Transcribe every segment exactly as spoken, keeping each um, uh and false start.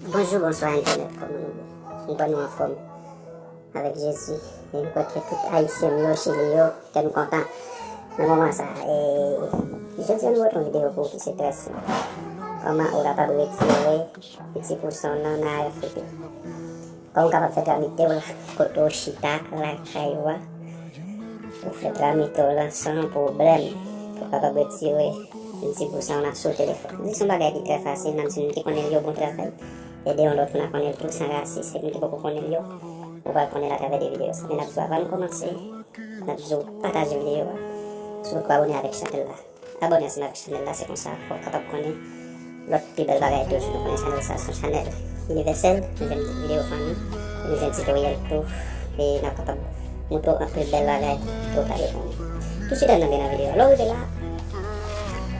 Bonjou, bonswa entènèt, kòman nou ye? M kwè nou anfòm avèk Jezi. E m kwè ke tout Ayisyen m yo, Chili yo, kè nou kontan nan moman sa. E jodi a nou pote yon videyo pou ou ki se trè senp. Kòman ou kapab retire ti pousan w nan A F P. Kòman ou kapab fè tramite w la kote w chita lakay ou a. Ou fè tramite w lan san pwoblèm pou w kapab retire ti pousan w lan sou telefòn. Li se yon bagay ki trè fasil, menm si moun ki konnen l yo bon travay. Ede yon lòt moun a konnen l tou san rasis. E moun ki poko konnen l yo, ou pral konnen l atravè de videyo sa. Men n ap di w avan nou kòmanse, n ap di w pataje videyo a. Si w poko abòne avèk chanèl la, abòne ansanm avèk chanèl la, se konsa w ap kapab konnen lòt pi bèl bagay toujou. Nou konnen chanèl sa se yon chanèl inivèsèl, nou jwenn videyo fanmi, nou jwenn titoryèl tou, e n ap kapab montre w anpil bèl bagay ke w pa te konnen. Tousuit ann antre nan videyo a. Lè w rive la,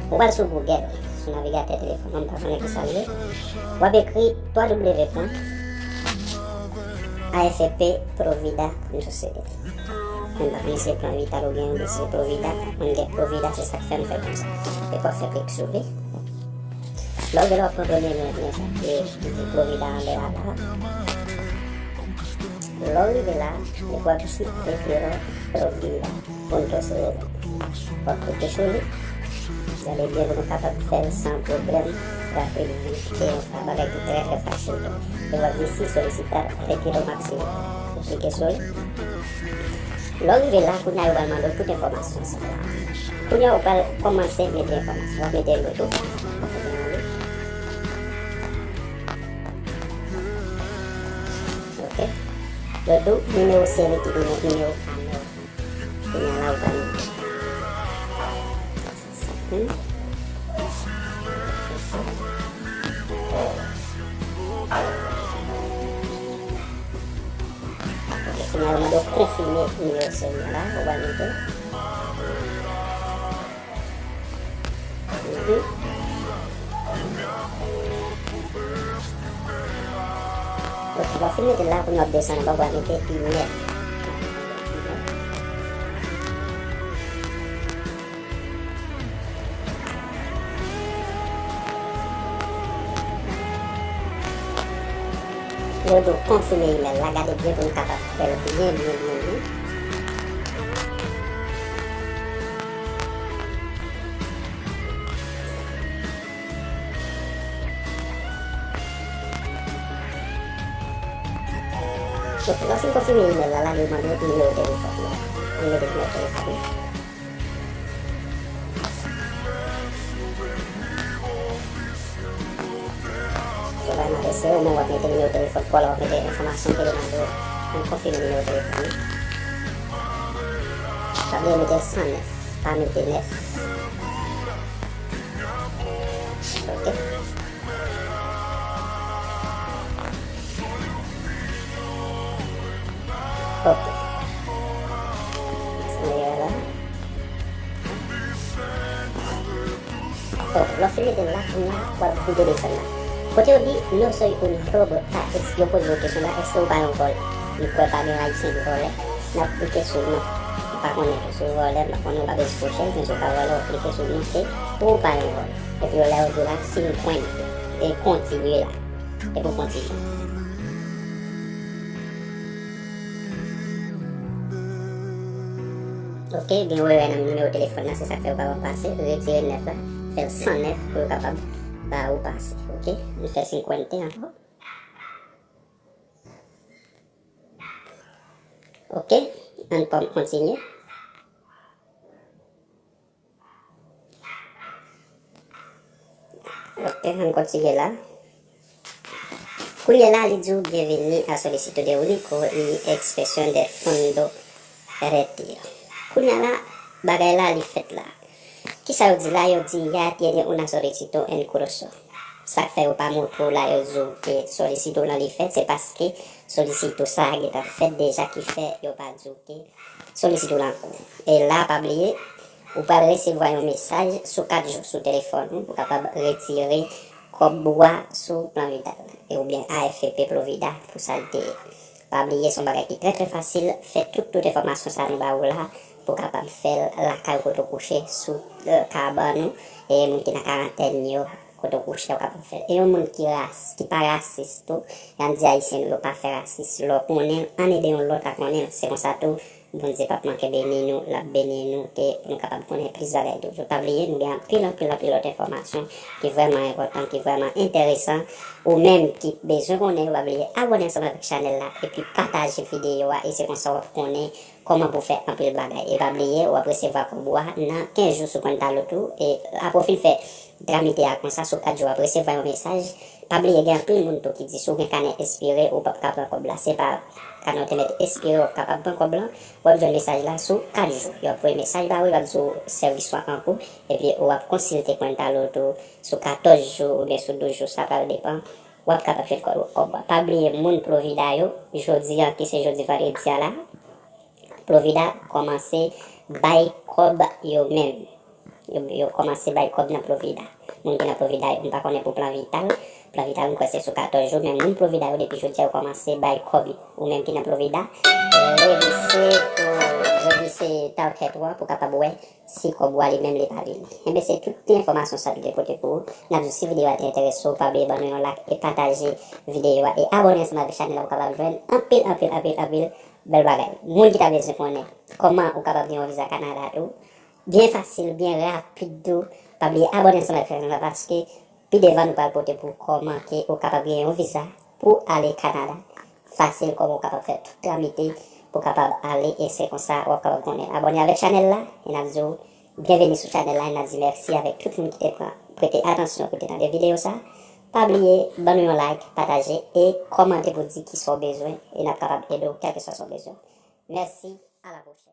ou pral sou Google, sou navigatè telefòn, mwen m pa konnen kisa l ye. W ap ekri twa w pwen A F P Provida pwen C E. Mwen pa konnen si se Plan Vital oubyen oubyen si se Provida. Mwen gen Provida, se sa k fè m fè konsa. Epi w ap fè klik sou li. Lè w rive la, w ap pran premye lyen, lyen sa ki di Provida anlè a la. Lè w rive la, epi w ap di Retiro Provida. Punto C E. W ap klike sou li. Gade byen pou nou kapab fè l san pwoblèm, rapid, vit, e yon bagay ki trè, trè fasil tou. E w ap di si solicitar retiro máximo. Ou klike sou li. Lè w rive la, kounye a yo pral mande w tout enfòmasyon sa la. Kounye a ou pral kòmanse mete enfòmasyon. W ap mete lo tou. Ok. Yo di w nimewo seri ki nimewo, nimewo kanèl. Kounye a la ou pral mete. Hmm? Ok, kounye a yo mande w konfime nimewo seri a la, ou pral mete. Mhm. Ok, lè w fin mete l la, kounye a w ap desann anba, w ap mete imèl. Yo di w konfime imèl la, gade byen pou nou kapab fè l byen, byen, byen, byen. Donk, lè w fin konfime imèl la, la, yo mande w nimewo telefòn ou. Ou mete nimewo telefòn ou. Yo va mande se ou menm w ap mete nimewo telefòn pa w la, w ap mete enfòmasyon ke yo mande w. Ann konfime nimewo telefòn ou. Pa bliye mete san nèf, pa mete nèf. Ok. Ok. Sa yo la. Ok, lè w fin mete l la, kounye a, w ap vide desann la. Kote yo di, "No soy un robo", pa, es-, yo poze w kesyon la, èske ou pa yon vòlè? M kwè pa gen Ayisyen ki vòlè. N ap klike sou non. M pa konnen tou si w vòlè, m pa konnen, ou pa bezwen pwoche l, men si w pa vòlè, w ap klike sou non, se ou pa yon vòlè. Epi yo la, yo di w la, "Cincuenta", e kontinye la. Epi w kontinye. Ok, gen erè nan nimewo telefòn nan, se sa k fè yo pa ba w pase. Retire nèf la, fè l san nèf pou yo kapab ba ou pase. Ok, nou fè cincuenta ankò. Ok, ann kontinye. Ok, ann kontinye la. Kounye a la, li di w, "Bienveni a Solicito de Único y Expresión de Fondo Retiro." Kounye a la, bagay la, li fèt la. Kisa yo di la? Yo di, "Ya tiene una solicitud en curso." Sa k fè yo pa montre w la, yo di w ke solisito lan li fèt, se paske solisito sa a gentan fèt deja ki fè yo pa di w ke solisito lan kou. E la, pa bliye, ou pral resevwa yon mesaj sou kat jou sou telefòn ou pou kapab retire kòb ou a sou Plan Vital e oubyen A F P Provida pou sa l te ye. Pa bliye, se yon bagay ki trè, trè fasil. Fè tout, tout enfòmasyon sa nou ba ou la pou kapab fè l lakay ou kote w kouche, sou, eh, kabann ou, e moun ki nan karantèn yo, Kote w kouche, w kapab fè l. E yon moun ki ras, ki pa rasis tou, y ap di Ayisyen nou yo pa fè rasis. Lè w konnen l, ann ede yon lòt a konnen l. Se konsa tou, Bondye p ap manke beni nou, l ap beni nou, ke pou nou kapab konnen plis bagay toujou. Pa bliye, nou gen anpil, anpil, anpil lòt enfòmasyon ki vrèman enpòtan, ki vrèman enteresan. Ou menm ki bezwen konnen yo, pa bliye abòne ansanm avèk chanèl la, epi pataje videyo a, e se konsa w ap konnen kòman pou fè anpil bagay. E pa bliye, w ap resevwa kòb ou a nan kenz jou sou Cointalo tou. E apre w fin fè tramite a konsa, sou kat jou, w ap resevwa yon mesaj. Pa bliye, gen anpil moun tou ki di si w gen kanè espire, ou p ap ka pran kòb la. Se pa kanè w te mèt espire w ap kapab pran kòb lan. W ap jwenn mesaj la sou kat jou. Y ap voye mesaj ba ou, y ap di w sèvis ou a an kou. Epi w ap konsilte Cointalo tou sou katòz jou oubyen sou douz jou, sa pral depann. W ap kapab jwenn kòb, kòb ou a. Pa bliye, moun Plovida yo, jodi a, ki se jodi vandredi a la, Plovida kòmanse bay kòb yo menm. Yo, yo kòmanse bay kòb nan Plovida. Moun ki nan Plovida yo, m pa konnen pou Plan Vital. Plan Vital, m kwè se sou katòz jou, men moun Plovida yo, depi jodi a, yo kòmanse bay kòb yo. Ou menm ki nan Plovida, jodi se, jodi se target ou a pou kapab wè si kòb ou a li menm li pa vini. Enben, se tout enfòmasyon sa nou te pote pou ou. N ap di w si videyo a te enterese w, pa bliye ban nou yon like e pataje videyo a. E abòne ansanm avèk chanèl la pou w kapab jwenn anpil, anpil, anpil, anpil bèl bagay. Moun ki ta bezwen konnen kòman ou kapab gen yon viza Kanada tou, byen fasil, byen rapid tou, pa bliye abòne ansanm avèk chanèl la paske pi devan nou pral pote pou w kòman ke ou kapab gen yon viza pou ale Kanada. Fasil kòman ou kapab fè tout tramite pou kapab ale e se konsa w ap kapab konnen. Abòne avèk chanèl la e n ap di w byenveni sou chanèl la e n ap di mèsi avèk tout moun ki te pran, prete atansyon pou te tande videyo sa. Pa bliye ban nou yon like, pataje e kòmante pou di kisa w bezwen e n ap kapab ede w kèlkeswa sa w bezwen. Mèsi, a la pwochèn.